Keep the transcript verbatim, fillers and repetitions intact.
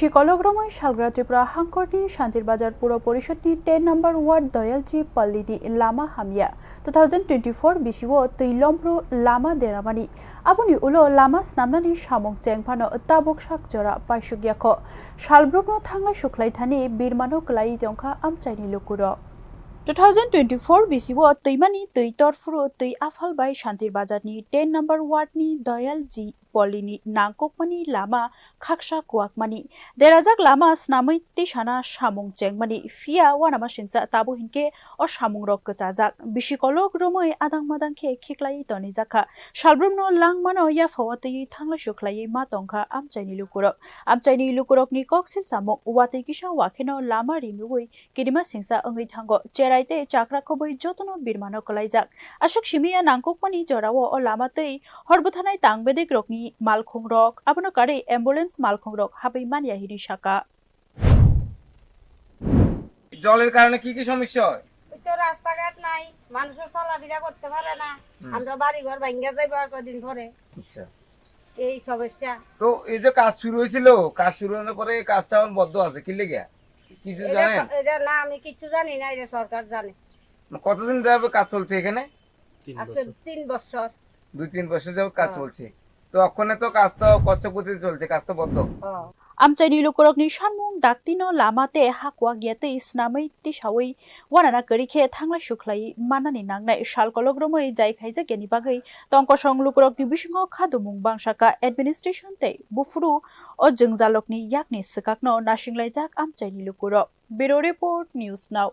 Sikolok romwi salgra Tripura hangkorni Shantir Bazar Puro Porishadni ten number ward Doyalji Pallini lama hamya. Two thousand twenty-four bisio twi lombru lama deramani. Aboni ulo lama snamnani samung chengphano tabuk sak jora paisuk yakho. Salbrumno thanglai sukhlai thani birmano kwlai tongkha amchaini lukurok. Two thousand twenty-four bisio twimani twi torphuru twi aphal bai Shantir Bazarni ten number wardni Doyalji Pallini nangkukmani lama khaksa kuwakmani. Derajak lama snamwi tisana samung chengmani, phiya uanama singsa tabuk hinkhe o samungrok kwchajak. Bisi kolok romwi adang madang khe khiklaiwi tonijakha. Salbrumno langmano yaphao twiwi thanglai sukhlaiwi ma tongkha amchaini lukurok. Amchaini lukurokni koksil samung watwi kisa wakheno lama rimiwi kirima singsa wngwi thango. Cherai tei chakra khobwi jotono birmano kwlaijak. Aswk simi ya nangkukmani jorao o lama twi hor bwtharnai tang bedekrokni malkhungrok, abono karwi ambulance malkhungrok habwi manya hwnwi saka. জলের কারণে কি কি সমস্যা হয়? ওই তো রাস্তাঘাট নাই, মানুষও চলাফেরা করতে পারে না। হুম। আমরা বাড়ি ঘর ভাঙ্গা যাইবো আর কদিন পরে, আচ্ছা। এই সমস্যা। তো এই যে কাজ শুরু হয়েছিল, কাজ শুরু হওয়ার পরে এই কাজটা এখন বন্ধ আছে, কি লেগে? কিছু এটা জানেন? স- এটা না, আমি কিচ্ছু জানি না, এটা সরকার জানে। কতদিন যাবে কাজ চলছে এখানে? আছে তিন বছর। দুই তিন বছর যাবে কাজ হ্যাঁ। চলছে। তো ওখানে তো কাজ তো কচ্ছপ গতিতে চলছে, কাজ তো বন্ধ। হ্যাঁ। Amchaini lukurokni sanmung daktino lama tei hakuak ya twi snamwi tisawi uanana kwrwi khe thanglai sukhlai mannani nangnai sal kolok romwi jai khaijak yani bagwi tongkosong lukurokni bisingo khadumung bangsa kha administration tei buphuru o jwngjalrokni yakni swkakno nasinglaijak amchaini lukurok. Bureau Report, News Now.